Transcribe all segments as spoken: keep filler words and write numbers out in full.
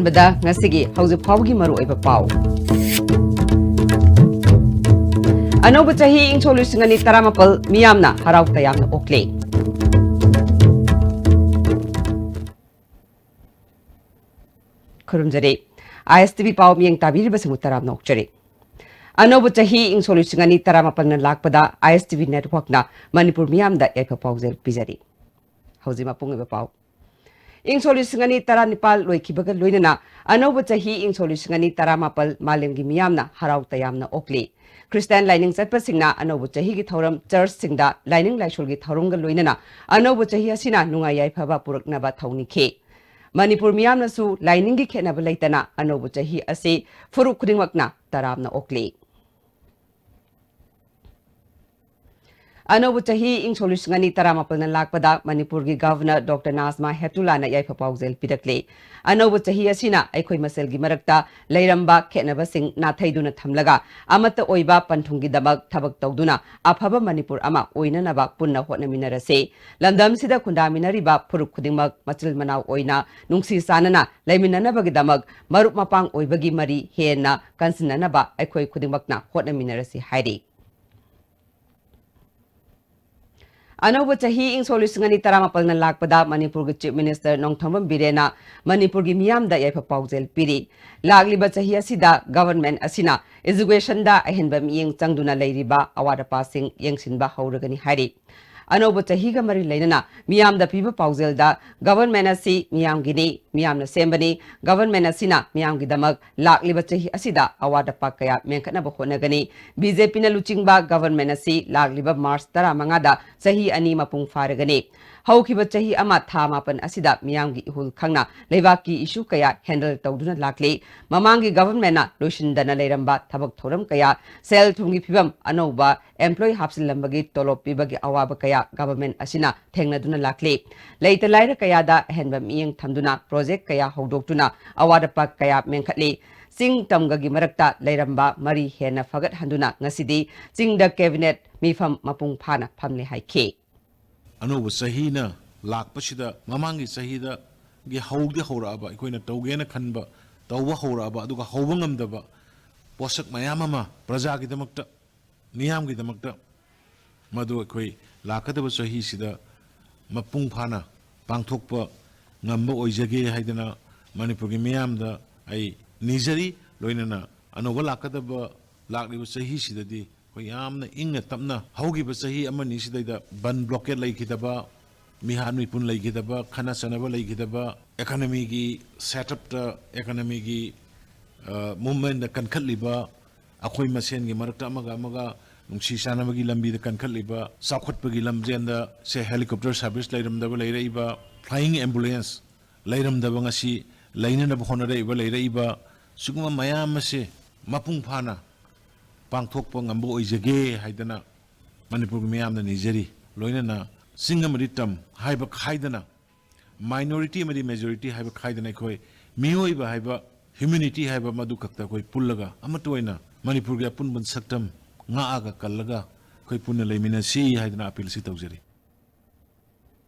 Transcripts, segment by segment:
ꯕꯗ ꯉꯁꯤꯒꯤ ꯍꯧꯖꯤꯛ ꯐꯥꯎꯕꯒꯤ ꯃꯔꯨꯑꯣꯏꯕ ꯄꯥꯎ꯫ ꯑꯅꯧꯕ ꯆꯍꯤ ꯏꯪ ꯁꯣꯛ ꯂꯤꯁꯤꯡ ꯑꯅꯤ ꯇꯔꯥꯃꯥꯄꯜ ꯃꯤꯌꯥꯝꯅ ꯍꯔꯥꯎ ꯇꯌꯥꯝꯅ ꯑꯣꯛꯂꯦ꯫ ꯈꯨꯔꯨꯝꯖꯔꯤ꯫ ISTV ꯄꯥꯎ ꯃꯤꯌꯦꯡ ꯇꯥꯕꯤꯔꯤꯕꯁꯤꯡꯕꯨ ꯇꯔꯥꯝꯅ ꯑꯣꯛꯆꯔꯤ꯫ ꯑꯅꯧꯕ ꯆꯍꯤ ꯏꯪ ꯁꯣꯛ ꯂꯤꯁꯤꯡ ꯑꯅꯤ ꯇꯔꯥꯃꯥꯄꯜꯅ ꯂꯥꯛꯄꯗ ISTV networkꯅ ꯃꯅꯤꯄꯨꯔ ꯃꯤꯌꯥꯝꯗ ꯌꯥꯏꯐ ꯄꯥꯎꯖꯦꯜ ꯄꯤꯖꯔꯤ꯫ ꯍꯧꯖꯤꯛ ꯃꯄꯨꯡ ꯑꯣꯏꯕ ꯄꯥꯎ꯫ ꯏꯪ ꯁꯣꯛ ꯂꯤꯁꯤꯡ ꯑꯅꯤ ꯇꯔꯥꯅꯤꯄꯥꯜ ꯂꯣꯏꯈꯤꯕꯒ ꯂꯣꯏꯅꯅ ꯑꯅꯧꯕ ꯆꯍꯤ ꯏꯪ ꯁꯣꯛ ꯂꯤꯁꯤꯡ ꯑꯅꯤ ꯇꯔꯥꯃꯥꯄꯜ ꯃꯥꯂꯦꯝꯒꯤ ꯃꯤꯌꯥꯝꯅ ꯍꯔꯥꯎ ꯇꯌꯥꯝꯅ ꯑꯣꯛꯂꯤ꯫ ꯈ꯭ꯔꯤꯁꯇꯥꯟ ꯂꯥꯏꯅꯤꯡ ꯆꯠꯄꯁꯤꯡꯅ ꯑꯅꯧꯕ ꯆꯍꯤꯒꯤ ꯊꯧꯔꯝ ꯆꯔꯆꯁꯤꯡꯗ ꯂꯥꯏꯅꯤꯡ ꯂꯥꯏꯁꯣꯜꯒꯤ ꯊꯧꯔꯝꯒ ꯂꯣꯏꯅꯅ ꯑꯅꯧꯕ ꯆꯍꯤ ꯑꯁꯤꯅ ꯅꯨꯡꯉꯥꯏ ꯌꯥꯏꯐꯕ ꯄꯨꯔꯛꯅꯕ ꯊꯧꯅꯤꯈꯤ꯫ ꯃꯅꯤꯄꯨꯔ ꯃꯤꯌꯥꯝꯅꯁꯨ ꯂꯥꯏꯅꯤꯡꯒꯤ ꯈꯦꯠꯅꯕ ꯂꯩꯇꯅ ꯑꯅꯧꯕ ꯆꯍꯤ ꯑꯁꯤ ꯐꯨꯔꯨꯞ ꯈꯨꯗꯤꯡꯃꯛꯅ ꯇꯔꯥꯝꯅ ꯑꯣꯛꯂꯤ꯫ ꯑꯅꯧꯕ ꯆꯍꯤ ꯏꯪ ꯁꯣꯛ ꯂꯤꯁꯤꯡ ꯑꯅꯤ ꯇꯔꯥꯃꯥꯄꯜꯅ ꯂꯥꯛꯄꯗ ꯃꯅꯤꯄꯨꯔꯒꯤ ꯒꯚꯔꯅꯔ ꯗꯣꯛꯇꯔ ꯅꯥꯖꯃꯥ ꯍꯦꯞꯇꯨꯂꯥꯅ ꯌꯥꯏꯐ ꯄꯥꯎꯖꯦꯜ ꯄꯤꯔꯛꯂꯤ꯫ ꯑꯅꯧꯕ ꯆꯍꯤ ꯑꯁꯤꯅ ꯑꯩꯈꯣꯏ ꯃꯁꯦꯜꯒꯤ ꯃꯔꯛꯇ ꯂꯩꯔꯝꯕ ꯈꯦꯠꯅꯕꯁꯤꯡ ꯅꯥꯊꯩꯗꯨꯅ ꯊꯝꯂꯒ ꯑꯃꯠꯇ ꯑꯣꯏꯕ ꯄꯟꯊꯨꯡꯒꯤꯗꯃꯛ ꯊꯕꯛ ꯇꯧꯗꯨꯅ ꯑꯐꯕ ꯃꯅꯤꯄꯨꯔ ꯑꯃ ꯑꯣꯏꯅꯅꯕ ꯄꯨꯟꯅ ꯍꯣꯠꯅꯃꯤꯟꯅꯔꯁꯤ꯫ ꯂꯝꯗꯝꯁꯤꯗ ꯈꯨꯟꯗꯥꯃꯤꯟꯅꯔꯤꯕ ꯐꯨꯔꯨꯞ ꯈꯨꯗꯤꯡꯃꯛ ꯃꯆꯤꯜ ꯃꯅꯥꯎ ꯑꯣꯏꯅ ꯅꯨꯡꯁꯤ ꯆꯥꯟꯅꯅ ꯂꯩꯃꯤꯟꯅꯅꯕꯒꯤꯗꯃꯛ ꯃꯔꯨꯞ ꯃꯄꯥꯡ ꯑꯣꯏꯕꯒꯤ ꯃꯔꯤ ꯍꯦꯟꯅ ꯀꯟꯁꯤꯟꯅꯅꯕ ꯑꯩꯈꯣꯏ ꯈꯨꯗꯤꯡꯃꯛꯅ ꯍꯣꯠꯅꯃꯤꯟꯅꯔꯁꯤ ꯍꯥꯏꯔꯤ꯫ ꯑꯅꯧꯕ ꯆꯍꯤ ꯏꯪ ꯁꯣꯛ ꯂꯤꯁꯤꯡ ꯑꯅꯤ ꯇꯔꯥꯃꯥꯄꯜꯅ ꯂꯥꯛꯄꯗ ꯃꯅꯤꯄꯨꯔꯒꯤ Chief Minister ꯅꯣꯡꯊꯣꯝꯕꯝ ꯕꯤꯔꯦꯟꯅ ꯃꯅꯤꯄꯨꯔꯒꯤ ꯃꯤꯌꯥꯝꯗ ꯌꯥꯏꯐ ꯄꯥꯎꯖꯦꯜ ꯄꯤꯔꯤ꯫ ꯂꯥꯛꯂꯤꯕ ꯆꯍꯤ ꯑꯁꯤꯗ government ꯑꯁꯤꯅ educationꯗ ꯑꯍꯦꯟꯕ ꯃꯤꯠꯌꯦꯡ ꯆꯪꯗꯨꯅ ꯂꯩꯔꯤꯕ ꯑꯋꯥꯠ ꯑꯄꯥꯁꯤꯡ ꯌꯦꯡꯁꯤꯟꯕ ꯍꯧꯔꯒꯅꯤ ꯍꯥꯏꯔꯤ꯫ ꯑꯅꯧꯕ ꯆꯍꯤꯒ ꯃꯔꯤ ꯂꯩꯅꯅ ꯃꯤꯌꯥꯝꯗ ꯄꯤꯕ ꯄꯥꯎꯖꯦꯜꯗ government ꯑꯁꯤ ꯃꯤꯌꯥꯝꯒꯤꯅꯤ, ꯃꯤꯌꯥꯝꯅ ꯁꯦꯝꯕꯅꯤ, government ꯑꯁꯤꯅ ꯃꯤꯌꯥꯝꯒꯤꯗꯃꯛ ꯂꯥꯛꯂꯤꯕ ꯆꯍꯤ ꯑꯁꯤꯗ ꯑꯋꯥꯠ ꯑꯄꯥ ꯀꯌꯥ ꯃꯦꯟꯈꯠꯅꯕ ꯍꯣꯠꯅꯒꯅꯤ꯫ BJPꯅ ꯂꯨꯆꯤꯡꯕ government ꯑꯁꯤ ꯂꯥꯛꯂꯤꯕ March ꯇꯔꯥꯃꯉꯥꯗ ꯆꯍꯤ ꯑꯅꯤ ꯃꯄꯨꯡ ꯐꯥꯔꯒꯅꯤ꯫ ꯍꯧꯈꯤꯕ ꯆꯍꯤ ꯑꯃ ꯊꯥ ꯃꯥꯄꯟ ꯑꯁꯤꯗ ꯃꯤꯌꯥꯝꯒꯤ ꯏꯍꯨꯜ ꯈꯪꯅ ꯂꯩꯕꯥꯛꯀꯤ issue ꯀꯌꯥ handle ꯇꯧꯗꯨꯅ ꯂꯥꯛꯂꯤ꯫ ꯃꯃꯥꯡꯒꯤ governmentꯅ ꯂꯣꯏꯁꯤꯟꯗꯅ ꯂꯩꯔꯝꯕ ꯊꯕꯛ ꯊꯧꯔꯝ ꯀꯌꯥ, ꯁꯦꯜ ꯊꯨꯝꯒꯤ ꯐꯤꯕꯝ, ꯑꯅꯧꯕ employee ꯍꯥꯞꯆꯤꯜꯂꯝꯕꯒꯤ ꯇꯣꯂꯣꯞ ꯄꯤꯕꯒꯤ ꯑꯋꯥꯕ ꯀꯌꯥ government ꯑꯁꯤꯅ ꯊꯦꯡꯅꯗꯨꯅ ꯂꯥꯛꯂꯤ꯫ ꯂꯩꯇ ꯂꯥꯏꯔ ꯀꯌꯥꯗ ꯑꯍꯦꯟꯕ ꯃꯤꯠꯌꯦꯡ ꯊꯝꯗꯨꯅ project ꯀꯌꯥ ꯍꯧꯗꯣꯛꯇꯨꯅ ꯑꯋꯥꯠ ꯑꯄꯥ ꯀꯌꯥ ꯃꯦꯟꯈꯠꯂꯤ꯫ ꯆꯤꯡ ꯇꯝꯒꯒꯤ ꯃꯔꯛꯇ ꯂꯩꯔꯝꯕ ꯃꯔꯤ ꯍꯦꯟꯅ ꯐꯒꯠꯍꯟꯗꯨꯅ ꯉꯁꯤꯗꯤ ꯆꯤꯡꯗ cabinet ꯃꯤꯐꯝ ꯃꯄꯨꯡ ꯐꯥꯅ ꯐꯝꯂꯦ ꯍꯥꯏꯈꯤ꯫ ꯑꯅꯧꯕ ꯆꯍꯤꯅ ꯂꯥꯛꯄꯁꯤꯗ ꯃꯃꯥꯡꯒꯤ ꯆꯍꯤꯗ ꯒꯤ ꯍꯧꯗꯤ ꯍꯧꯔꯛꯑꯕ, ꯑꯩꯈꯣꯏꯅ ꯇꯧꯒꯦꯅ ꯈꯟꯕ, ꯇꯧꯕ ꯍꯧꯔꯛꯑꯕ, ꯑꯗꯨꯒ ꯍꯧꯕ ꯉꯝꯗꯕ ꯄꯣꯠꯁꯛ ꯃꯌꯥꯝ ꯑꯃ ꯄ꯭ꯔꯖꯥꯒꯤꯗꯃꯛꯇ, ꯃꯤꯌꯥꯝꯒꯤꯗꯃꯛꯇ, ꯃꯗꯨ ꯑꯩꯈꯣꯏ ꯂꯥꯛꯀꯗꯕ ꯆꯍꯤꯁꯤꯗ ꯃꯄꯨꯡ ꯐꯥꯅ ꯄꯥꯡꯊꯣꯛꯄ ꯉꯝꯕ ꯑꯣꯏꯖꯒꯦ ꯍꯥꯏꯗꯅ ꯃꯅꯤꯄꯨꯔꯒꯤ ꯃꯤꯌꯥꯝꯗ ꯑꯩ ꯅꯤꯖꯔꯤ꯫ ꯂꯣꯏꯅꯅ ꯑꯅꯧꯕ ꯂꯥꯛꯀꯗꯕ, ꯂꯥꯛꯂꯤꯕ ꯆꯍꯤꯁꯤꯗꯗꯤ ꯑꯩꯈꯣꯏ ꯌꯥꯝꯅ ꯏꯪꯅ ꯇꯞꯅ ꯍꯧꯈꯤꯕ ꯆꯍꯤ ꯑꯃꯅꯤ ꯁꯤꯗꯩꯗ ꯕꯟ ꯕ꯭ꯂꯣꯀꯦꯠ ꯂꯩꯈꯤꯗꯕ, ꯃꯤꯍꯥꯠ ꯃꯤꯄꯨꯟ ꯂꯩꯈꯤꯗꯕ, ꯈꯠꯅ ꯆꯩꯅꯕ ꯂꯩꯈꯤꯗꯕ, ꯏꯀꯣꯅꯣꯃꯤꯒꯤ ꯁꯦꯠꯑꯞꯇ, ꯏꯀꯣꯅꯣꯃꯤꯒꯤ, ꯑ, ꯃꯨꯞꯃꯦꯟꯗ ꯀꯟꯈꯠꯂꯤꯕ, ꯑꯩꯈꯣꯏ ꯃꯁꯦꯟꯒꯤ ꯃꯔꯛꯇ ꯑꯃꯒ ꯑꯃꯒ ꯅꯨꯡꯁꯤ ꯆꯥꯟꯅꯕꯒꯤ ꯂꯝꯕꯤꯗ ꯀꯟꯈꯠꯂꯤꯕ, ꯆꯥꯎꯈꯠꯄꯒꯤ ꯂꯝꯖꯦꯟꯗ ꯁꯦ ꯍꯦꯂꯤꯀꯣꯞꯇꯔ ꯁꯥꯔꯚꯤꯁ ꯂꯩꯔꯝꯗꯕ ꯂꯩꯔꯛꯏꯕ, ꯐ꯭ꯂꯥꯏꯌꯤꯡ ꯑꯦꯝꯕꯨꯂꯦꯟꯁ ꯂꯩꯔꯝꯗꯕ ꯉꯁꯤ ꯂꯩꯅꯅꯕ ꯍꯣꯠꯅꯔꯛꯏꯕ ꯂꯩꯔꯛꯏꯕ, ꯁꯤꯒꯨꯝꯕ ꯃꯌꯥꯝ ꯑꯁꯤ ꯃꯄꯨꯡ ꯐꯥꯅ ꯄꯥꯡꯊꯣꯛꯄ ꯉꯝꯕ ꯑꯣꯏꯖꯒꯦ ꯍꯥꯏꯗꯅ ꯃꯅꯤꯄꯨꯔꯒꯤ ꯃꯤꯌꯥꯝꯅ ꯅꯤꯖꯔꯤ꯫ ꯂꯣꯏꯅꯅ ꯆꯤꯡ ꯑꯃꯗꯤ ꯇꯝ ꯍꯥꯏꯕ ꯈꯥꯏꯗꯅ, ꯃꯥꯏꯅꯣꯔꯤꯇꯤ ꯑꯃꯗꯤ ꯃꯦꯖꯣꯔꯤꯇꯤ ꯍꯥꯏꯕ ꯈꯥꯏꯗꯅ ꯑꯩꯈꯣꯏ ꯃꯤꯑꯣꯏꯕ ꯍꯥꯏꯕ, ꯍ꯭ꯌꯨꯃꯦꯅꯤꯇꯤ ꯍꯥꯏꯕ ꯃꯗꯨ ꯈꯛꯇ ꯑꯩꯈꯣꯏ ꯄꯨꯜꯂꯒ ꯑꯃꯠꯇ ꯑꯣꯏꯅ ꯃꯅꯤꯄꯨꯔꯒꯤ ꯑꯄꯨꯟꯕ ꯁꯛꯇꯝ ꯉꯥꯛꯑꯒ ꯀꯜꯂꯒ ꯑꯩꯈꯣꯏ ꯄꯨꯟꯅ ꯂꯩꯃꯤꯟꯅꯁꯤ ꯍꯥꯏꯗꯅ ꯑꯄꯤꯜ ꯑꯁꯤ ꯇꯧꯖꯔꯤ꯫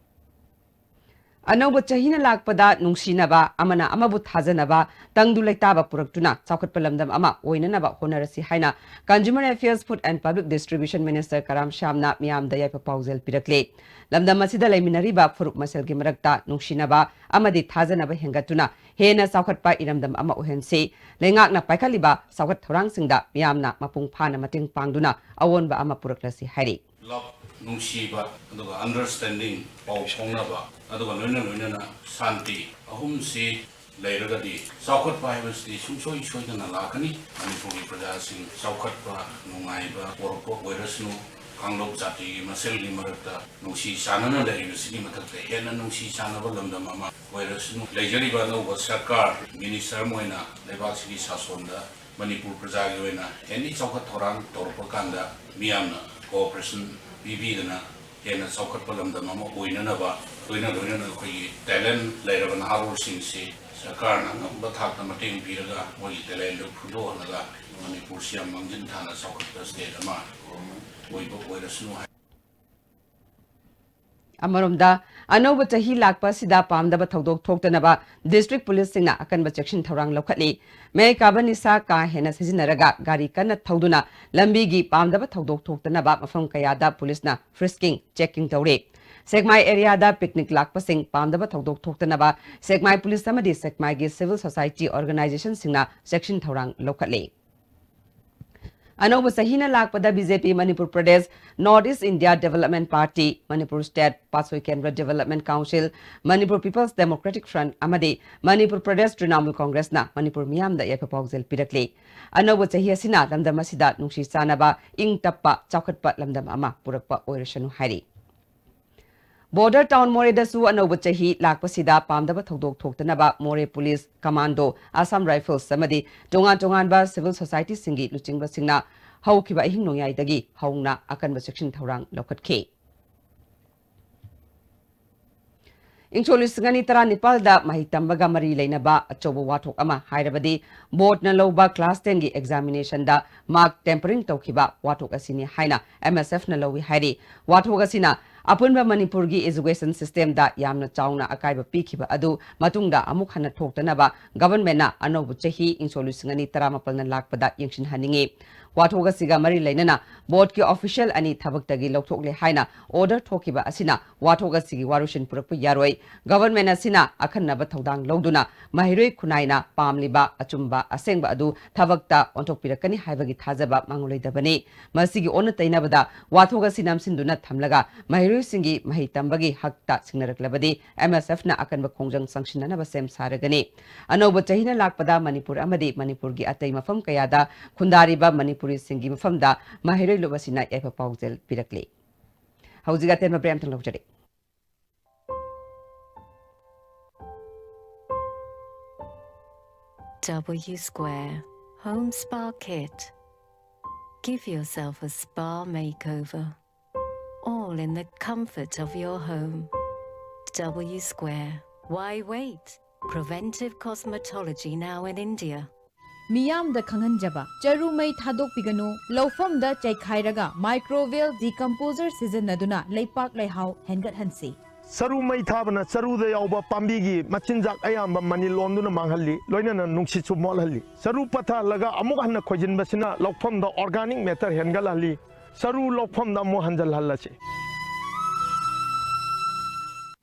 ꯑꯅꯧꯕ ꯆꯍꯤꯅ ꯂꯥꯛꯄꯗ ꯅꯨꯡꯁꯤꯅꯕ, ꯑꯃꯅ ꯑꯃꯕꯨ ꯊꯥꯖꯅꯕ, ꯇꯪꯗꯨ ꯂꯩꯇꯥꯕ ꯄꯨꯔꯛꯇꯨꯅ ꯆꯥꯎꯈꯠꯄ ꯂꯝꯗꯝ ꯑꯃ ꯑꯣꯏꯅꯅꯕ ꯍꯣꯠꯅꯔꯁꯤ ꯍꯥꯏꯅ Consumer Affairs, Food and Public Distribution Minister ꯀꯔꯥꯝ ꯁ꯭ꯌꯥꯝꯅ ꯃꯤꯌꯥꯝꯗ ꯌꯥꯏꯐ ꯄꯥꯎꯖꯦꯜ ꯄꯤꯔꯛꯂꯦ꯫ ꯂꯝꯗꯝ ꯑꯁꯤꯗ ꯂꯩꯃꯤꯟꯅꯔꯤꯕ ꯐꯨꯔꯨꯞ ꯃꯁꯦꯜꯒꯤ ꯃꯔꯛꯇ ꯅꯨꯡꯁꯤꯅꯕ ꯑꯃꯗꯤ ꯊꯥꯖꯅꯕ ꯍꯦꯟꯒꯠꯇꯨꯅ ꯍꯦꯟꯅ ꯆꯥꯎꯈꯠꯄ ꯏꯔꯝꯗꯝ ꯑꯃ ꯑꯣꯏꯍꯟꯁꯤ꯫ ꯂꯩꯉꯥꯛꯅ ꯄꯥꯏꯈꯠꯂꯤꯕ ꯆꯥꯎꯈꯠ ꯊꯧꯔꯥꯡꯁꯤꯡꯗ ꯃꯤꯌꯥꯝꯅ ꯃꯄꯨꯡ ꯐꯥꯅ ꯃꯇꯦꯡ ꯄꯥꯡꯗꯨꯅ ꯑꯑꯣꯟꯕ ꯑꯃ ꯄꯨꯔꯛꯂꯁꯤ ꯍꯥꯏꯔꯤ꯫ Love, ꯅꯨꯡꯁꯤꯕ, ꯑꯗꯨꯒ understanding, ꯄꯥꯎ ꯐꯥꯎꯅꯕ, ꯑꯗꯨꯒ ꯂꯣꯏꯅ ꯂꯣꯏꯅꯅ ꯁꯥꯟꯇꯤ, ꯑꯍꯨꯝꯁꯤ ꯂꯩꯔꯒꯗꯤ ꯆꯥꯎꯈꯠꯄ ꯍꯥꯏꯕꯁꯤꯗꯤ ꯁꯨꯡꯁꯣꯏ ꯁꯣꯏꯗꯅ ꯂꯥꯛꯀꯅꯤ꯫ ꯃꯅꯤꯄꯨꯔꯒꯤ ꯄ꯭ꯔꯖꯥꯁꯤꯡ ꯆꯥꯎꯈꯠꯄ, ꯅꯨꯡꯉꯥꯏꯕ ꯄꯣꯔꯛꯄ ꯑꯣꯏꯔꯁꯅꯨ, ꯀꯥꯡꯂꯨꯞ ꯖꯥꯇꯤꯒꯤ ꯃꯁꯦꯜꯒꯤ ꯃꯔꯛꯇ ꯅꯨꯡꯁꯤ ꯆꯥꯟꯅꯅ ꯂꯩꯔꯤꯕꯁꯤꯒꯤ ꯃꯊꯛꯇ ꯍꯦꯟꯅ ꯅꯨꯡꯁꯤ ꯆꯥꯟꯅꯕ ꯂꯝꯗꯝ ꯑꯃ ꯑꯣꯏꯔꯁꯅꯨ꯫ ꯂꯩꯖꯔꯤꯕ ꯑꯅꯧꯕ ꯁꯔꯀꯥꯔ, ꯃꯤꯅꯤꯁꯇꯔ ꯑꯃ ꯑꯣꯏꯅ ꯂꯩꯕꯥꯛꯁꯤꯒꯤ ꯁꯥꯁꯣꯟꯗ ꯃꯅꯤꯄꯨꯔ ꯄ꯭ꯔꯖꯥꯒꯤ ꯑꯣꯏꯅ any ꯆꯥꯎꯈꯠ ꯊꯧꯔꯥꯡ ꯇꯧꯔꯛꯄ ꯀꯥꯟꯗ ꯃꯤꯌꯥꯝꯅ cooperation ꯄꯤꯕꯤꯗꯅ ꯍꯦꯟꯅ ꯆꯥꯎꯈꯠꯄ ꯂꯝꯗꯝ ꯑꯃ ꯑꯣꯏꯅꯅꯕ, ꯂꯣꯏꯅ ꯂꯣꯏꯅꯅ ꯑꯩꯈꯣꯏꯒꯤ talent ꯂꯩꯔꯕ ꯅꯍꯥꯔꯣꯜꯁꯤꯡꯁꯤ ꯁꯔꯀꯥꯔꯅ ꯑꯉꯝꯕ ꯊꯥꯛꯇ ꯃꯇꯦꯡ ꯄꯤꯔꯒ ꯃꯣꯏꯒꯤ talentꯗꯨ ꯐꯨꯗꯣꯛꯍꯜꯂꯒ ꯃꯅꯤꯄꯨꯔꯁꯤ ꯌꯥꯝ ꯃꯥꯡꯖꯤꯟ ꯊꯥꯅ ꯆꯥꯎꯈꯠꯄ state ꯑꯃ ꯑꯣꯏꯕ ꯑꯣꯏꯔꯁꯅꯨ ꯍꯥꯏ꯫ ꯑꯃꯔꯣꯝꯗ, ꯑꯅꯧꯕ ꯆꯍꯤ ꯂꯥꯛꯄ ꯑꯁꯤꯗ ꯄꯥꯝꯗꯕ ꯊꯧꯗꯣꯛ ꯊꯣꯛꯇꯅꯕ district policeꯁꯤꯡꯅ ꯑꯀꯟꯕ ꯆꯦꯛꯁꯤꯟ ꯊꯧꯔꯥꯡ ꯂꯧꯈꯠꯂꯤ꯫ ꯃꯌꯥꯏ ꯀꯥꯕ ꯅꯤꯁꯥ ꯀꯥ ꯍꯦꯟꯅ ꯁꯤꯖꯤꯟꯅꯔꯒ ꯒꯥꯔꯤ ꯀꯟꯅ ꯊꯧꯗꯨꯅ ꯂꯝꯕꯤꯒꯤ ꯄꯥꯝꯗꯕ ꯊꯧꯗꯣꯛ ꯊꯣꯛꯇꯅꯕ ꯃꯐꯝ ꯀꯌꯥꯗ policeꯅ frisking, checking ꯇꯧꯔꯤ꯫ ꯁꯦꯛꯃꯥꯏ areaꯗ picnic ꯂꯥꯛꯄꯁꯤꯡ ꯄꯥꯝꯗꯕ ꯊꯧꯗꯣꯛ ꯊꯣꯛꯇꯅꯕ ꯁꯦꯛꯃꯥꯏ police ꯑꯃꯗꯤ ꯁꯦꯛꯃꯥꯏꯒꯤ civil society organizationꯁꯤꯡꯅ ꯆꯦꯛꯁꯤꯟ ꯊꯧꯔꯥꯡ ꯂꯧꯈꯠꯂꯤ꯫ ꯑꯅꯧꯕ ꯆꯍꯤꯅ ꯂꯥꯛꯄꯗ BJP Manipur Pradesh, North East India Development Party, Manipur State ꯄꯥꯠꯁꯣꯏ ꯀꯦꯟꯗ꯭ꯔ Development Council, Manipur People's Democratic Front ꯑꯃꯗꯤ ꯃꯅꯤꯄꯨꯔ ꯄ꯭ꯔꯗꯦꯁ ꯇ꯭ꯔꯤꯅꯥꯃꯨꯜ ꯀꯣꯡꯒ꯭ꯔꯦꯁꯅ ꯃꯅꯤꯄꯨꯔ ꯃꯤꯌꯥꯝꯗ ꯌꯥꯏꯐ ꯄꯥꯎꯖꯦꯜ ꯄꯤꯔꯛꯂꯤ꯫ ꯑꯅꯧꯕ ꯆꯍꯤ ꯑꯁꯤꯅ ꯂꯝꯗꯝ ꯑꯁꯤꯗ ꯅꯨꯡꯁꯤ ꯆꯥꯟꯅꯕ, ꯏꯪ ꯇꯞꯄ, ꯆꯥꯎꯈꯠꯄ ꯂꯝꯗꯝ ꯑꯃ ꯄꯨꯔꯛꯄ ꯑꯣꯏꯔꯁꯅꯨ ꯍꯥꯏꯔꯤ꯫ Border town ꯃꯣꯔꯦꯗꯁꯨ ꯑꯅꯧꯕ ꯆꯍꯤ ꯂꯥꯛꯄꯁꯤꯗ ꯄꯥꯝꯗꯕ ꯊꯧꯗꯣꯛ ꯊꯣꯛꯇꯅꯕ ꯃꯣꯔꯦ police, commando, Assam Rifles ꯑꯃꯗꯤ ꯇꯣꯉꯥꯟ ꯇꯣꯉꯥꯟꯕ civil societyꯁꯤꯡꯒꯤ ꯂꯨꯆꯤꯡꯕꯁꯤꯡꯅ ꯍꯧꯈꯤꯕ ꯑꯍꯤꯡ ꯅꯣꯡꯌꯥꯏꯗꯒꯤ ꯍꯧꯅ ꯑꯀꯟꯕ ꯆꯦꯛꯁꯤꯟ ꯊꯧꯔꯥꯡ ꯂꯧꯈꯠꯈꯤ꯫ ꯏꯪꯁꯣꯛ ꯂꯤꯁꯤꯡ ꯑꯅꯤ ꯇꯔꯥꯅꯤꯄꯥꯜꯗ ꯃꯍꯩ ꯇꯝꯕꯒ ꯃꯔꯤ ꯂꯩꯅꯕ ꯑꯆꯧꯕ ꯋꯥꯊꯣꯛ ꯑꯃ ꯍꯥꯏꯔꯕꯗꯤ boardꯅ ꯂꯧꯕ class tenꯒꯤ examinationꯗ mark tampering ꯇꯧꯈꯤꯕ ꯋꯥꯊꯣꯛ ꯑꯁꯤꯅꯤ ꯍꯥꯏꯅ MSFꯅ ꯂꯧꯏ ꯍꯥꯏꯔꯤ꯫ ꯋꯥꯊꯣꯛ ꯑꯁꯤꯅ ꯑꯄꯨꯟꯕ ꯃꯅꯤꯄꯨꯔꯒꯤ education systemꯗ ꯌꯥꯝꯅ ꯆꯥꯎꯅ ꯑꯀꯥꯏꯕ ꯄꯤꯈꯤꯕ ꯑꯗꯨ ꯃꯇꯨꯡꯗ ꯑꯃꯨꯛ ꯍꯟꯅ ꯊꯣꯛꯇꯅꯕ governmentꯅ ꯑꯅꯧꯕ ꯆꯍꯤ ꯏꯪꯁꯣꯛ ꯂꯤꯁꯤꯡ ꯑꯅꯤ ꯇꯔꯥꯃꯥꯄꯜꯅ ꯂꯥꯛꯄꯗ ꯌꯦꯡꯁꯤꯟꯍꯟꯅꯤꯡꯏ꯫ ꯋꯥꯊꯣꯛ ꯑꯁꯤꯒ ꯃꯔꯤ ꯂꯩꯅꯅ boardꯀꯤ official ꯑꯅꯤ ꯊꯕꯛꯇꯒꯤ ꯂꯧꯊꯣꯛꯂꯦ ꯍꯥꯏꯅ order ꯊꯣꯛꯈꯤꯕ ꯑꯁꯤꯅ ꯋꯥꯊꯣꯛ ꯑꯁꯤꯒꯤ ꯋꯥꯔꯣꯏꯁꯤꯟ ꯄꯨꯔꯛꯄ ꯌꯥꯔꯣꯏ꯫ Government ꯑꯁꯤꯅ ꯑꯈꯟꯅꯕ ꯊꯧꯗꯥꯡ ꯂꯧꯗꯨꯅ ꯃꯍꯩꯔꯣꯏ ꯈꯨꯟꯅꯥꯏꯅ ꯄꯥꯝꯂꯤꯕ ꯑꯆꯨꯝꯕ ꯑꯁꯦꯡꯕ ꯑꯗꯨ ꯊꯕꯛꯇ ꯑꯣꯟꯊꯣꯛꯄꯤꯔꯛꯀꯅꯤ ꯍꯥꯏꯕꯒꯤ ꯊꯥꯖꯕ ꯃꯥꯡꯂꯣꯏꯗꯕꯅꯤ꯫ ꯃꯁꯤꯒꯤ ꯑꯣꯟꯅ ꯇꯩꯅꯕꯗ ꯋꯥꯊꯣꯛ ꯑꯁꯤ ꯅꯝꯁꯤꯟꯗꯨꯅ ꯊꯝꯂꯒ ꯃꯍꯩꯔꯣꯏꯁꯤꯡꯒꯤ ꯃꯍꯩ ꯇꯝꯕꯒꯤ ꯍꯛꯇ ꯁꯤꯡꯅꯔꯛꯂꯕꯗꯤ MSFꯅ ꯑꯀꯟꯕ ꯈꯣꯡꯖꯪ ꯆꯪꯁꯤꯟꯅꯅꯕ ꯁꯦꯝ ꯁꯥꯔꯒꯅꯤ꯫ ꯑꯅꯧꯕ ꯆꯍꯤꯅ ꯂꯥꯛꯄꯗ ꯃꯅꯤꯄꯨꯔ ꯑꯃꯗꯤ ꯃꯅꯤꯄꯨꯔꯒꯤ ꯑꯇꯩ ꯃꯐꯝ ꯀꯌꯥꯗ ꯈꯨꯟꯗꯥꯔꯤꯕ ꯃꯅꯤꯄꯨꯔꯤꯁꯤꯡꯒꯤ ꯃꯐꯝꯗ ꯃꯍꯩꯔꯣꯏ ꯂꯨꯞ ꯑꯁꯤꯅ ꯌꯥꯏꯐ ꯄꯥꯎꯖꯦꯜ ꯄꯤꯔꯛꯂꯤ꯫ ꯍꯧꯖꯤꯛ ꯑꯇꯦꯟꯕ break ꯑꯃꯇꯪ ꯂꯧꯖꯔꯤ꯫ W Square Home Spa Kit. Give yourself a spa makeover, all in the comfort of your home. W Square. Why wait? Preventive cosmetology now in India. ꯃꯤꯌꯥꯝꯗ ꯈꯪꯍꯟꯖꯕ꯫ ꯆꯔꯨ ꯃꯩ ꯊꯥꯗꯣꯛꯄꯤꯒꯅꯨ꯫ ꯂꯧꯐꯝꯗ ꯆꯩꯈꯥꯏꯔꯒ microbial decomposer ꯁꯤꯖꯤꯟꯅꯗꯨꯅ ꯂꯩꯄꯥꯛ ꯂꯩꯍꯥꯎ ꯍꯦꯟꯒꯠꯍꯟꯁꯤ꯫ ꯆꯔꯨ ꯃꯩ ꯊꯥꯕꯅ ꯆꯔꯨꯗ ꯌꯥꯎꯕ ꯄꯥꯝꯕꯤꯒꯤ ꯃꯆꯤꯟꯖꯥꯛ ꯑꯌꯥꯝꯕ ꯃꯅꯤꯜ ꯑꯣꯟꯗꯨꯅ ꯃꯥꯡꯍꯜꯂꯤ, ꯂꯣꯏꯅꯅ ꯅꯨꯡꯁꯤꯠꯁꯨ ꯃꯣꯠꯍꯜꯂꯤ꯫ ꯆꯔꯨ ꯄꯠꯊꯍꯜꯂꯒ ꯑꯃꯨꯛ ꯍꯟꯅ ꯈꯣꯏꯖꯤꯟꯕꯁꯤꯅ ꯂꯧꯐꯝꯗ organic matter ꯍꯦꯟꯒꯠꯍꯜꯂꯤ꯫ ꯆꯔꯨ ꯂꯧꯐꯝꯗ ꯑꯃꯨꯛ ꯍꯟꯖꯤꯜꯍꯜꯂꯁꯤ꯫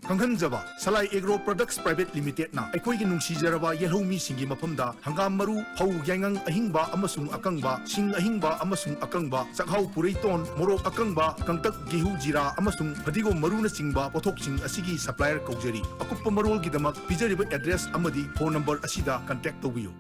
ꯈꯪꯍꯟꯖꯕ, ꯁꯂꯥꯏ ꯑꯦꯒ꯭ꯔꯣ ꯄ꯭ꯔꯗꯛꯁ ꯄ꯭ꯔꯥꯏꯚꯦꯠ ꯂꯤꯃꯤꯇꯦꯗꯅ ꯑꯩꯈꯣꯏꯒꯤ ꯅꯨꯡꯁꯤꯖꯔꯕ ꯌꯦꯜꯍꯧꯃꯤꯁꯤꯡꯒꯤ ꯃꯐꯝꯗ ꯍꯪꯒꯥꯝ ꯃꯔꯨ, ꯐꯧ, ꯌꯥꯏꯉꯪ ꯑꯍꯤꯡꯕ ꯑꯃꯁꯨꯡ ꯑꯀꯪꯕ, ꯁꯤꯡ ꯑꯍꯤꯡꯕ ꯑꯃꯁꯨꯡ ꯑꯀꯪꯕ, ꯆꯥꯛꯍꯥꯎ, ꯄꯨꯔꯩꯇꯣꯟ, ꯃꯣꯔꯣꯛ ꯑꯀꯪꯕ, ꯀꯪꯇꯛ, ꯒꯦꯍꯨ, ꯖꯤꯔꯥ ꯑꯃꯁꯨꯡ ꯐꯗꯤꯒꯣꯝ ꯃꯔꯨꯅꯆꯤꯡꯕ ꯄꯣꯠꯊꯣꯛꯁꯤꯡ ꯑꯁꯤꯒꯤ supplier ꯀꯧꯖꯔꯤ꯫ ꯑꯀꯨꯞꯄ ꯃꯔꯣꯜꯒꯤꯗꯃꯛ ꯄꯤꯖꯔꯤꯕ address ꯑꯃꯗꯤ phone number ꯑꯁꯤꯗ contact ꯇꯧꯕꯤꯌꯨ꯫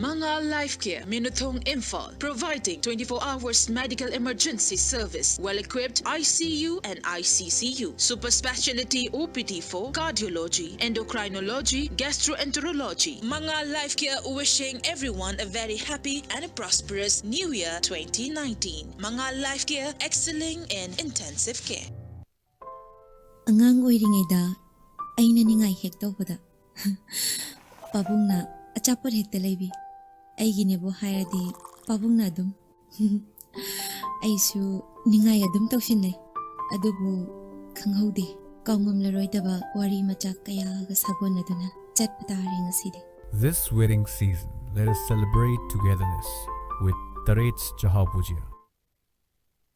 Mangal Life Care, Minuthong, Imphal, providing twenty-four hours medical emergency service, well-equipped I C U and I C C U, super specialty O P D for cardiology, endocrinology, gastroenterology. Mangal Life Care wishing everyone a very happy and a prosperous New Year twenty nineteen. Mangal Life Care, excelling in intensive care. ꯑꯉꯥꯡ ꯑꯣꯏꯔꯤꯉꯩꯗ ꯑꯩꯅ ꯅꯤꯡꯉꯥꯏ ꯍꯦꯛ ꯇꯧꯕꯗ ꯄꯥꯕꯨꯡꯅ ꯑꯆꯥꯄꯣꯠ ꯍꯦꯛꯇ ꯂꯩꯕꯤ꯫ ꯑꯩꯒꯤꯅꯦꯕꯨ ꯍꯥꯏꯔꯗꯤ ꯄꯥꯕꯨꯡꯅ ꯑꯗꯨꯝ꯫ ꯑꯩꯁꯨ ꯅꯤꯡꯉꯥꯏ ꯑꯗꯨꯝ ꯇꯧꯁꯤꯟꯅꯩ꯫ ꯑꯗꯨꯕꯨ ꯈꯪꯍꯧꯗꯦ, ꯀꯥꯎꯉꯝꯂꯔꯣꯏꯗꯕ ꯋꯥꯔꯤ ꯃꯆꯥꯛ ꯀꯌꯥꯒ ꯁꯥꯒꯣꯟꯅꯗꯨꯅ ꯆꯠꯄ ꯇꯥꯔꯦ ꯉꯁꯤꯗꯤ꯫ This wedding season, let us celebrate togetherness with Tarets Chahao Bhujia.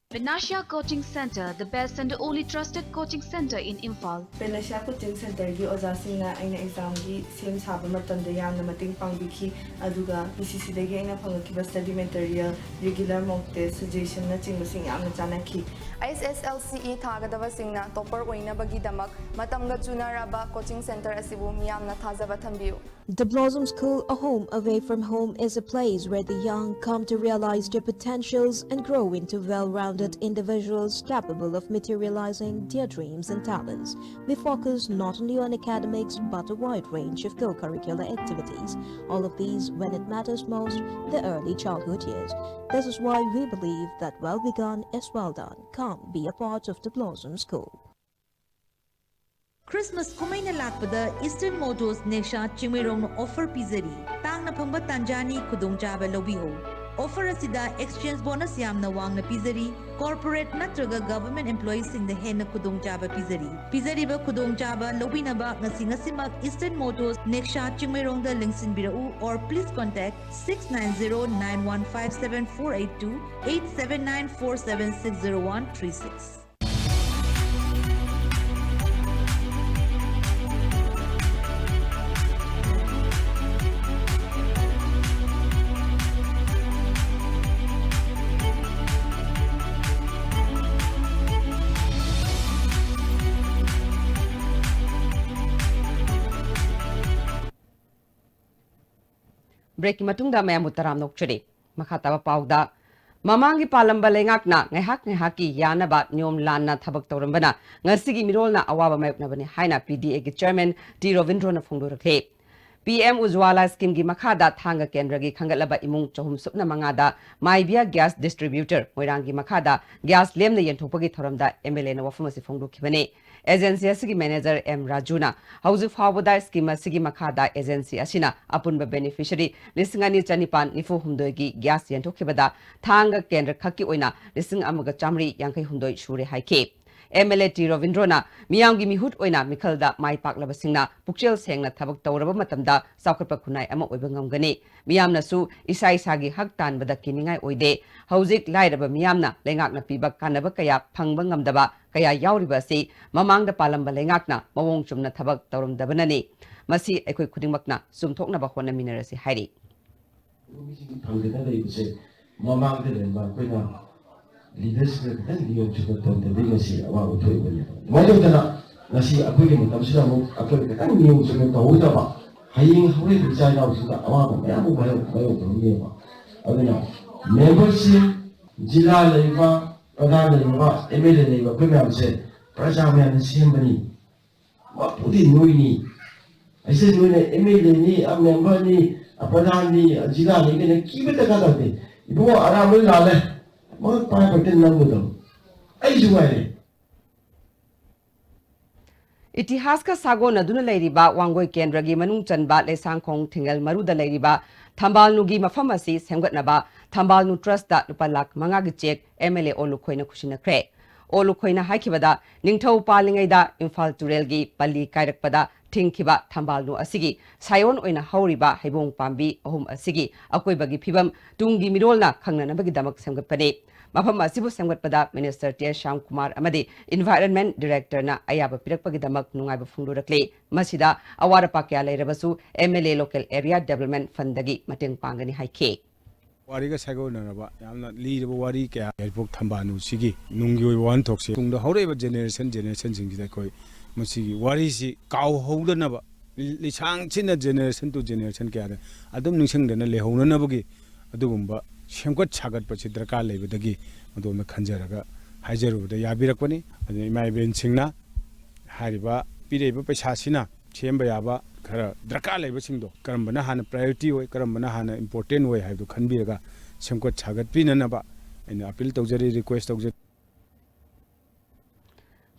Panacea Coaching Center, the best and only trusted coaching center in Imphal. Panacea Coaching Centerꯒꯤ ꯑꯣꯖꯥꯁꯤꯡꯅ ꯑꯩꯅ examꯒꯤ ꯁꯦꯝ ꯁꯥꯕ ꯃꯇꯝꯗ ꯌꯥꯝꯅ ꯃꯇꯦꯡ ꯄꯥꯡꯕꯤꯈꯤ, ꯑꯗꯨꯒ P C Cꯗꯒꯤ ꯑꯩꯅ ꯐꯪꯂꯛꯈꯤꯕ study material, regular mock test, suggestionꯅꯆꯤꯡꯕꯁꯤꯡ ꯌꯥꯝꯅ ꯆꯥꯟꯅꯈꯤ꯫ H S L C E ꯊꯥꯒꯗꯕꯁꯤꯡꯅ topper ꯑꯣꯏꯅꯕꯒꯤꯗꯃꯛ ꯃꯇꯝꯒ ꯆꯨꯅꯔꯕ coaching center ꯑꯁꯤꯕꯨ ꯃꯤꯌꯥꯝꯅ ꯊꯥꯖꯕ ꯊꯝꯕꯤꯌꯨ꯫ The Blossom School, a home away from home, is a place where the young come to realize their potentials and grow into well-rounded individuals capable of materializing their dreams and talents. We focus not only on academics but a wide range of co-curricular activities, all of these when it matters most, the early childhood years. This is why we believe that well begun is well done. Come be a part of the Blossom School. Christmas ꯀꯨꯝꯍꯩꯅ ꯂꯥꯛꯄꯗ Eastern Motors Nexa ꯆꯤꯡꯃꯩꯔꯣꯡꯅ offer ꯄꯤꯖꯔꯤ꯫ ꯇꯥꯡꯅ ꯐꯪꯕ ꯇꯥꯟꯖꯥꯅꯤ, ꯈꯨꯗꯣꯡꯆꯥꯕ ꯂꯧꯕꯤꯍꯧ꯫ Offer ꯑꯁꯤꯗ exchange bonus ꯌꯥꯝꯅ ꯋꯥꯡꯅ ꯄꯤꯖꯔꯤ꯫ Corporate ꯅꯠꯇ꯭ꯔꯒ government employeeꯁꯤꯡꯗ ꯍꯦꯟꯅ ꯈꯨꯗꯣꯡꯆꯥꯕ ꯄꯤꯖꯔꯤ꯫ ꯄꯤꯖꯔꯤꯕ ꯈꯨꯗꯣꯡꯆꯥꯕ ꯂꯧꯕꯤꯅꯕ ꯉꯁꯤ ꯉꯁꯤꯃꯛ Eastern Motors Nexa ꯆꯤꯡꯃꯩꯔꯣꯡꯗ ꯂꯦꯡꯁꯤꯟꯕꯤꯔꯛꯎ, or please contact six nine zero nine one five seven four eight two, eight seven nine four seven six zero one three six. Breakꯀꯤ ꯃꯇꯨꯡꯗ ꯃꯌꯥꯝꯕꯨ ꯇꯔꯥꯝꯅ ꯑꯣꯛꯆꯔꯤ꯫ ꯃꯈꯥ ꯇꯥꯕ ꯄꯥꯎꯗ, ꯃꯃꯥꯡꯒꯤ ꯄꯥꯜꯂꯝꯕ ꯂꯩꯉꯥꯛꯅ ꯉꯥꯏꯍꯥꯛ ꯉꯥꯏꯍꯥꯛꯀꯤ ꯌꯥꯅꯕ ꯅꯤꯌꯣꯝ ꯂꯥꯟꯅ ꯊꯕꯛ ꯇꯧꯔꯝꯕꯅ ꯉꯁꯤꯒꯤ ꯃꯤꯔꯣꯜꯅ ꯑꯋꯥꯕ ꯃꯥꯌꯣꯛꯅꯕꯅꯤ ꯍꯥꯏꯅ P D Aꯒꯤ chairman T ꯔꯣꯕꯤꯟꯗ꯭ꯔꯣꯅ ꯐꯣꯡꯗꯣꯔꯛꯂꯦ꯫ P M Ujjwala schemeꯒꯤ ꯃꯈꯥꯗ ꯊꯥꯡꯒ ꯀꯦꯟꯗ꯭ꯔꯒꯤ ꯈꯟꯒꯠꯂꯕ ꯏꯃꯨꯡ ꯆꯍꯨꯝ ꯁꯨꯞꯅ ꯃꯉꯥꯗ ꯃꯥꯏꯕꯤꯌꯥ gas distributor, ꯃꯣꯏꯔꯥꯡꯒꯤ ꯃꯈꯥꯗ gas ꯂꯦꯝꯅ ꯌꯦꯟꯊꯣꯛꯄꯒꯤ ꯊꯧꯔꯝꯗ M L Aꯅ ꯋꯥꯐꯝ ꯑꯁꯤ ꯐꯣꯡꯗꯣꯛꯈꯤꯕꯅꯤ꯫ Agency ꯑꯁꯤꯒꯤ manager M ꯔꯥꯖꯨꯅ ꯍꯧꯖꯤꯛ ꯐꯥꯎꯕꯗ scheme ꯑꯁꯤꯒꯤ ꯃꯈꯥꯗ agency ꯑꯁꯤꯅ ꯑꯄꯨꯟꯕ beneficiary ꯂꯤꯁꯤꯡ ꯑꯅꯤ ꯆꯅꯤꯄꯥꯟ ꯅꯤꯐꯨ ꯍꯨꯝꯗꯣꯏꯒꯤ gas ꯌꯦꯟꯊꯣꯛꯈꯤꯕꯗ ꯊꯥꯡꯒ ꯀꯦꯟꯗ꯭ꯔ ꯈꯛꯀꯤ ꯑꯣꯏꯅ ꯂꯤꯁꯤꯡ ꯑꯃꯒ ꯆꯥꯃꯔꯤ ꯌꯥꯡꯈꯩ ꯍꯨꯝꯗꯣꯏ ꯁꯨꯔꯦ ꯍꯥꯏꯈꯤ꯫ M L A T ꯔꯣꯕꯤꯟꯗ꯭ꯔꯣꯅ ꯃꯤꯌꯥꯝꯒꯤ ꯃꯤꯍꯨꯠ ꯑꯣꯏꯅ ꯃꯤꯈꯜꯗ ꯃꯥꯏ ꯄꯥꯛꯂꯕꯁꯤꯡꯅ ꯄꯨꯛꯆꯦꯜ ꯁꯦꯡꯅ ꯊꯕꯛ ꯇꯧꯔꯕ ꯃꯇꯝꯗ ꯆꯥꯎꯈꯠꯄ ꯈꯨꯟꯅꯥꯏ ꯑꯃ ꯑꯣꯏꯕ ꯉꯝꯒꯅꯤ꯫ ꯃꯤꯌꯥꯝꯅꯁꯨ ꯏꯁꯥ ꯏꯁꯥꯒꯤ ꯍꯛ ꯇꯥꯟꯕꯗ ꯀꯤꯅꯤꯡꯉꯥꯏ ꯑꯣꯏꯗꯦ꯫ ꯍꯧꯖꯤꯛ ꯂꯥꯏꯔꯕ ꯃꯤꯌꯥꯝꯅ ꯂꯩꯉꯥꯛꯅ ꯄꯤꯕ ꯀꯥꯟꯅꯕ ꯀꯌꯥ ꯐꯪꯕ ꯉꯝꯗꯕ ꯀꯌꯥ ꯌꯥꯎꯔꯤꯕ ꯑꯁꯤ ꯃꯃꯥꯡꯗ ꯄꯥꯜꯂꯝꯕ ꯂꯩꯉꯥꯛꯅ ꯃꯑꯣꯡ ꯆꯨꯝꯅ ꯊꯕꯛ ꯇꯧꯔꯝꯗꯕꯅꯅꯤ꯫ ꯃꯁꯤ ꯑꯩꯈꯣꯏ ꯈꯨꯗꯤꯡꯃꯛꯅ ꯆꯨꯝꯊꯣꯛꯅꯕ ꯍꯣꯠꯅꯃꯤꯟꯅꯔꯁꯤ ꯍꯥꯏꯔꯤ꯫ ꯐꯪꯗꯅ ꯂꯩꯕꯁꯦ ꯃꯃꯥꯡꯗ ꯂꯩꯔꯝꯕ ꯑꯩꯈꯣꯏꯅ leadersꯅ ꯈꯤꯇꯪ ꯅꯤꯌꯣꯝ ꯆꯨꯝꯅ ꯇꯧꯗꯕꯒꯤ ꯉꯁꯤ ꯑꯋꯥꯕ ꯊꯣꯛꯏꯕꯅꯦꯕ꯫ ꯑꯗꯨꯃꯥꯏꯅ ꯇꯧꯗꯅ ꯉꯁꯤ ꯑꯩꯈꯣꯏꯒꯤ ꯃꯇꯝꯁꯤꯗ ꯑꯃꯨꯛ ꯑꯩꯈꯣꯏ ꯈꯤꯇꯪ ꯅꯤꯌꯣꯝ ꯆꯨꯝꯅ ꯇꯧꯍꯧꯗꯕ ꯍꯌꯦꯡ ꯍꯧꯔꯛꯏꯕ ꯏꯆꯥ ꯏꯅꯥꯎꯁꯤꯡꯗ ꯑꯋꯥꯕ ꯃꯌꯥꯝ ꯑꯃ ꯃꯥꯌꯣꯛ-, ꯃꯥꯌꯣꯛꯅꯔꯅꯦꯕ꯫ ꯑꯗꯨꯅ memberꯁꯤꯡ, ꯖꯤꯂꯥ ꯂꯩꯕ, ꯄ꯭ꯔꯙꯥꯟ ꯂꯩꯕ, M L A ꯂꯩꯕ ꯑꯩꯈꯣꯏ ꯃꯌꯥꯝꯁꯦ ꯄ꯭ꯔꯖꯥ ꯃꯌꯥꯝꯅ ꯁꯦꯝꯕꯅꯤ꯫ ꯃꯄꯨꯗꯤ ꯅꯣꯏꯅꯤ꯫ ꯑꯩꯁꯦ ꯅꯣꯏꯅ M L Aꯅꯤ, ꯑ, memberꯅꯤ, ꯑ, ꯄ꯭ꯔꯙꯥꯟꯅꯤ, ꯑ, ꯖꯤꯂꯥꯅꯤ ꯀꯥꯏꯅ ꯀꯤꯕ ꯗꯔꯀꯥꯔ ꯇꯥꯗꯦ꯫ ꯏꯕꯨꯡꯉꯣ, ꯑꯔꯥꯟꯕ ꯂꯥꯜꯂꯦ꯫ ꯃꯈꯛ ꯄꯥꯏ ꯄꯥꯏꯇ ꯅꯝꯒꯗꯕ꯫ ꯑꯩꯁꯨ ꯉꯥꯏꯔꯦ꯫ ꯏꯇꯤꯍꯥꯁꯀ ꯁꯥꯒꯣꯟꯅꯗꯨꯅ ꯂꯩꯔꯤꯕ ꯋꯥꯡꯒꯣꯏ ꯀꯦꯟꯗ꯭ꯔꯒꯤ ꯃꯅꯨꯡ ꯆꯟꯕ ꯂꯩꯁꯥꯡꯈꯣꯡ ꯊꯤꯡꯉꯦꯜ ꯃꯔꯨꯗ ꯂꯩꯔꯤꯕ ꯊꯝꯕꯥꯜꯅꯨꯒꯤ ꯃꯐꯝ ꯑꯁꯤ ꯁꯦꯝꯒꯠꯅꯕ ꯊꯝꯕꯥꯜꯅꯨ ꯇ꯭ꯔꯁꯇ ꯂꯨꯄꯥ ꯂꯥꯈ ꯃꯉꯥꯒꯤ ꯆꯦꯛ ꯑꯦꯝ ꯑꯦꯜ ꯑꯦ ꯑꯣꯂꯨꯈꯣꯏꯅ ꯈꯨꯠꯁꯤꯟꯅꯈ꯭ꯔꯦ꯫ ꯑꯣꯂꯨꯈꯣꯏꯅ ꯍꯥꯏꯈꯤꯕꯗ, ꯅꯤꯡꯊꯧ ꯄꯥꯜꯂꯤꯉꯩꯗ ꯏꯝꯐꯥꯜ ꯇꯨꯔꯦꯜꯒꯤ ꯄꯜꯂꯤ ꯀꯥꯏꯔꯛꯄꯗ ꯊꯤꯡꯈꯤꯕ ꯊꯝꯕꯥꯜꯅꯨ ꯑꯁꯤꯒꯤ ꯁꯥꯏꯑꯣꯟ ꯑꯣꯏꯅ ꯍꯧꯔꯤꯕ ꯍꯩꯕꯣꯡ ꯄꯥꯝꯕꯤ ꯑꯍꯨꯝ ꯑꯁꯤꯒꯤ ꯑꯀꯣꯏꯕꯒꯤ ꯐꯤꯕꯝ ꯇꯨꯡꯒꯤ ꯃꯤꯔꯣꯜꯅ ꯈꯪꯅꯅꯕꯒꯤꯗꯃꯛ ꯁꯦꯝꯒꯠꯄꯅꯤ꯫ ꯃꯐꯝ ꯑꯁꯤꯕꯨ ꯁꯦꯝꯒꯠꯄꯗ ꯃꯤꯅꯤꯁꯇꯔ ꯇꯤ ꯑꯦꯁ ꯁ꯭ꯌꯥꯝꯀꯨꯃꯥꯔ ꯑꯃꯗꯤ ꯏꯟꯚꯥꯏꯔꯟꯃꯦꯟꯠ ꯗꯤꯔꯦꯛꯇꯔꯅ ꯑꯌꯥꯕ ꯄꯤꯔꯛꯄꯒꯤꯗꯃꯛ ꯅꯨꯡꯉꯥꯏꯕ ꯐꯣꯡꯗꯣꯔꯛꯂꯤ꯫ ꯃꯁꯤꯗ ꯑꯋꯥꯠ ꯑꯄꯥ ꯀꯌꯥ ꯂꯩꯔꯕꯁꯨ M L A local area development ꯐꯟꯗꯒꯤ ꯃꯇꯦꯡ ꯄꯥꯡꯒꯅꯤ ꯍꯥꯏꯈꯤ꯫ ꯋꯥꯔꯤꯒ ꯁꯥꯒꯣꯟꯅꯔꯕ ꯌꯥꯝꯅ ꯂꯤꯔꯕ ꯋꯥꯔꯤ ꯀꯌꯥ, ꯌꯥꯏꯔꯤꯄꯣꯛ ꯊꯝꯕꯥꯜꯅꯨꯁꯤꯒꯤ ꯅꯨꯡꯒꯤ ꯑꯣꯏꯕ ꯋꯥꯍꯟꯊꯣꯛꯁꯦ ꯇꯨꯡꯗ ꯍꯧꯔꯛꯏꯕ ꯖꯦꯅꯦꯔꯦꯁꯟ ꯖꯦꯅꯦꯔꯦꯁꯟꯁꯤꯡꯁꯤꯗ ꯑꯩꯈꯣꯏ ꯃꯁꯤꯒꯤ ꯋꯥꯔꯤꯁꯤ ꯀꯥꯎꯍꯧꯗꯅꯕ, ꯂꯤꯁꯥꯡ ꯁꯤꯠꯅ ꯖꯦꯅꯦꯔꯦꯁꯟ ꯇꯨ ꯖꯦꯅꯦꯔꯦꯁꯟ ꯀꯌꯥꯗ ꯑꯗꯨꯝ ꯅꯤꯡꯁꯤꯡꯗꯅ ꯂꯩꯍꯧꯅꯅꯕꯒꯤ ꯑꯗꯨꯒꯨꯝꯕ ꯁꯦꯝꯒꯠ ꯁꯥꯒꯠꯄꯁꯤ ꯗꯔꯀꯥꯔ ꯂꯩꯕꯗꯒꯤ ꯑꯗꯣꯝꯗ ꯈꯟꯖꯔꯒ ꯍꯥꯏꯖꯔꯨꯕꯗ ꯌꯥꯕꯤꯔꯛꯄꯅꯤ꯫ ꯑꯗꯨꯅ ꯏꯃꯥ ꯏꯕꯦꯟꯁꯤꯡꯅ ꯍꯥꯏꯔꯤꯕ ꯄꯤꯔꯛꯏꯕ ꯄꯩꯁꯥꯁꯤꯅ ꯁꯦꯝꯕ ꯌꯥꯕ ꯈꯔ ꯗꯔꯀꯥꯔ ꯂꯩꯕꯁꯤꯡꯗꯣ ꯀꯔꯝꯕꯅ ꯍꯥꯟꯅ ꯄ꯭ꯔꯥꯏꯌꯣꯔꯤꯇꯤ ꯑꯣꯏ, ꯀꯔꯝꯕꯅ ꯍꯥꯟꯅ ꯏꯝꯄꯣꯔꯇꯦꯟ ꯑꯣꯏ ꯍꯥꯏꯕꯗꯨ ꯈꯟꯕꯤꯔꯒ ꯁꯦꯝꯒꯠ ꯁꯥꯒꯠꯄꯤꯅꯅꯕ ꯑꯩꯅ ꯑꯄꯤꯜ ꯇꯧꯖꯔꯤ, ꯔꯤꯀ꯭ꯋꯦꯁ ꯇꯧꯖꯔꯤ꯫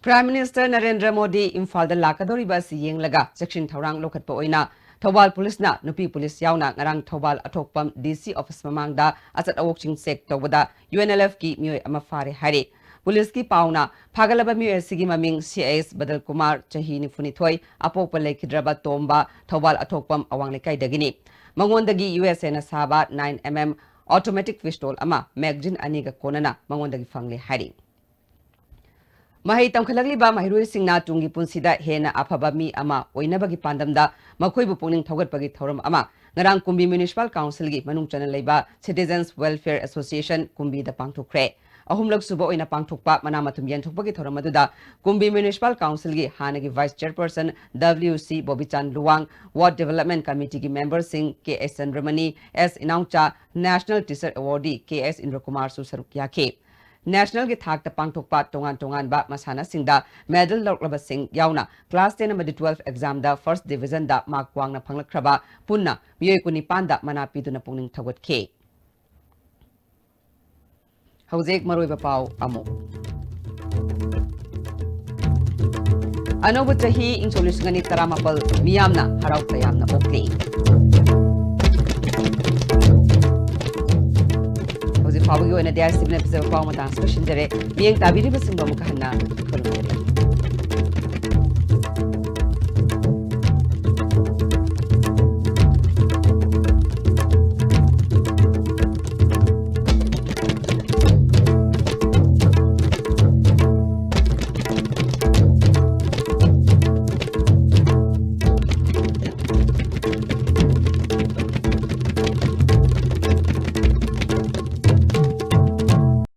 ꯄ꯭ꯔꯥꯏꯝ ꯃꯤꯅꯤꯁꯇꯔ ꯅꯔꯦꯟꯗ꯭ꯔ ꯃꯣꯗꯤ ꯏꯝꯐꯥꯜꯗ ꯂꯥꯛꯀꯗꯧꯔꯤꯕ ꯑꯁꯤ ꯌꯦꯡꯂꯒ ꯆꯦꯛꯁꯤꯟ ꯊꯧꯔꯥꯡ ꯂꯧꯈꯠꯄ ꯑꯣꯏꯅ ꯊꯧꯕꯥꯜ ꯄꯨꯂꯤꯁꯅ ꯅꯨꯄꯤ ꯄꯨꯂꯤꯁ ꯌꯥꯎꯅ ꯉꯔꯥꯡ ꯊꯧꯕꯥꯜ ꯑꯊꯣꯛꯄꯝ ꯗꯤ ꯁꯤ ꯑꯣꯐꯤꯁ ꯃꯃꯥꯡꯗ ꯑꯆꯠ ꯑꯋꯣꯛꯁꯤꯡ ꯆꯦꯛ ꯇꯧꯕꯗ ꯌꯨ ꯑꯦꯟ ꯑꯦꯜ ꯑꯦꯐꯀꯤ ꯃꯤꯑꯣꯏ ꯑꯃ ꯐꯥꯔꯦ ꯍꯥꯏꯔꯤ꯫ ꯄꯨꯂꯤꯁꯀꯤ ꯄꯥꯎꯅ ꯐꯥꯒꯠꯂꯕ ꯃꯤꯑꯣꯏ ꯑꯁꯤꯒꯤ ꯃꯃꯤꯡ ꯁꯤ ꯑꯥꯏ ꯑꯦꯁ ꯕꯗꯜ ꯀꯨꯃꯥꯔ, ꯆꯍꯤ ꯅꯤꯐꯨꯅꯤꯊꯣꯏ, ꯑꯄꯣꯛꯄ ꯂꯩꯈꯤꯗ꯭ꯔꯕ ꯇꯣꯝꯕ, ꯊꯧꯕꯥꯜ ꯑꯊꯣꯛꯄꯝ ꯑꯋꯥꯡ ꯂꯩꯀꯥꯏꯗꯒꯤꯅꯤ꯫ ꯃꯉꯣꯟꯗꯒꯤ ꯌꯨ ꯑꯦꯁ ꯑꯦꯅ ꯁꯥꯕ nine M M automatic pistol ꯑꯃ ꯃꯦꯒꯖꯤꯟ ꯑꯅꯤꯒ ꯀꯣꯟꯅꯅ ꯃꯉꯣꯟꯗꯒꯤ ꯐꯪꯂꯦ ꯍꯥꯏꯔꯤ꯫ ꯃꯍꯩ ꯇꯝꯈꯠꯂꯛꯂꯤꯕ ꯃꯍꯩꯔꯣꯏꯁꯤꯡꯅ ꯇꯨꯡꯒꯤ ꯄꯨꯟꯁꯤꯗ ꯍꯦꯟꯅ ꯑꯐꯕ ꯃꯤ ꯑꯃ ꯑꯣꯏꯅꯕꯒꯤ ꯄꯥꯟꯗꯝꯗ ꯃꯈꯣꯏꯕꯨ ꯄꯨꯛꯅꯤꯡ ꯊꯧꯒꯠꯄꯒꯤ ꯊꯧꯔꯝ ꯑꯃ ꯉꯔꯥꯡ ꯀꯨꯝꯕꯤ ꯃ꯭ꯌꯨꯅꯤꯁꯤꯄꯥꯜ ꯀꯥꯎꯟꯁꯤꯜꯒꯤ ꯃꯅꯨꯡ ꯆꯟꯅ ꯂꯩꯕ ꯁꯤꯇꯤꯖꯟꯁ ꯋꯦꯜꯐꯤꯌꯔ ꯑꯦꯁꯣꯁꯤꯌꯦꯁꯟ ꯀꯨꯝꯕꯤꯗ ꯄꯥꯡꯊꯣꯛꯈ꯭ꯔꯦ꯫ ꯑꯍꯨꯝꯂꯛ ꯁꯨꯕ ꯑꯣꯏꯅ ꯄꯥꯡꯊꯣꯛꯄ ꯃꯅꯥ ꯃꯊꯨꯝ ꯌꯦꯟꯊꯣꯛꯄꯒꯤ ꯊꯧꯔꯝ ꯑꯗꯨꯗ ꯀꯨꯝꯕꯤ ꯃ꯭ꯌꯨꯅꯤꯁꯤꯄꯥꯜ ꯀꯥꯎꯟꯁꯤꯜꯒꯤ ꯍꯥꯟꯅꯒꯤ ꯚꯥꯏꯁ ꯆꯦꯌꯔꯄꯔꯁꯟ ꯗꯕ꯭ꯂꯤꯎ ꯁꯤ ꯕꯣꯕꯤꯆꯥꯟ ꯂꯨꯋꯥꯡ, ꯋꯥꯔꯗ ꯗꯤꯚꯦꯂꯞꯃꯦꯟꯠ ꯀꯃꯤꯇꯤꯒꯤ ꯃꯦꯝꯕꯔꯁꯤꯡ ꯀꯦ ꯑꯦꯁ ꯆꯟꯗ꯭ꯔꯃꯅꯤ, ꯑꯦꯁ ꯏꯅꯥꯎꯆꯥ, ꯅꯦꯁꯅꯦꯜ ꯇꯤꯆꯔ ꯑꯦꯋꯥꯔꯗꯤ ꯀꯦ ꯑꯦꯁ ꯏꯟꯗ꯭ꯔꯀꯨꯃꯥꯔꯁꯨ ꯁꯔꯨꯛ ꯌꯥꯈꯤ꯫ ꯅꯦꯁꯅꯦꯜꯒꯤ ꯊꯥꯛꯇ ꯄꯥꯡꯊꯣꯛꯄ ꯇꯣꯉꯥꯟ ꯇꯣꯉꯥꯟꯕ ꯃꯁꯥꯟꯅꯁꯤꯡꯗ ꯃꯦꯗꯜ ꯂꯧꯔꯛꯂꯕꯁꯤꯡ ꯌꯥꯎꯅ ꯀ꯭ꯂꯥꯁ ꯇꯦꯟ ꯑꯃꯗꯤ ꯇꯨꯋꯦꯜꯐ ꯑꯦꯛꯖꯥꯝꯗ ꯐꯥꯔꯁ ꯗꯤꯚꯤꯖꯟꯗ ꯃꯥꯔꯛ ꯋꯥꯡꯅ ꯐꯪꯂꯛꯈ꯭ꯔꯕ ꯄꯨꯟꯅ ꯃꯤꯑꯣꯏ ꯀꯨꯟꯅꯤꯄꯥꯟꯗ ꯃꯅꯥ ꯄꯤꯗꯨꯅ ꯄꯨꯛꯅꯤꯡ ꯊꯧꯒꯠꯈꯤ꯫ ꯍꯧꯖꯤꯛ ꯃꯔꯨꯑꯣꯏꯕ ꯄꯥꯎ ꯑꯃꯨꯛ꯫ ꯑꯅꯧꯕ ꯆꯍꯤ ꯏꯪ ꯁꯣꯛ ꯂꯤꯁꯤꯡ ꯑꯅꯤ ꯇꯔꯥꯃꯥꯄꯜ ꯃꯤꯌꯥꯝꯅ ꯍꯔꯥꯎ ꯇꯌꯥꯝꯅ ꯑꯣꯛꯂꯤ꯫ ꯍꯧꯖꯤꯛ ꯐꯥꯎꯕꯒꯤ ꯑꯣꯏꯅꯗꯤ ꯑꯥꯏ ꯑꯦꯁ ꯇꯤ ꯚꯤꯅ ꯄꯤꯖꯕ ꯄꯥꯎ ꯃꯇꯥꯡ ꯑꯁꯤ ꯂꯣꯏꯁꯤꯟꯖꯔꯦ꯫ ꯃꯤꯠꯌꯦꯡ ꯇꯥꯕꯤꯔꯤꯕꯁꯤꯡꯕꯨ ꯑꯃꯨꯛꯀ ꯍꯟꯅ ꯈꯨꯔꯨꯝꯖꯔꯤ꯫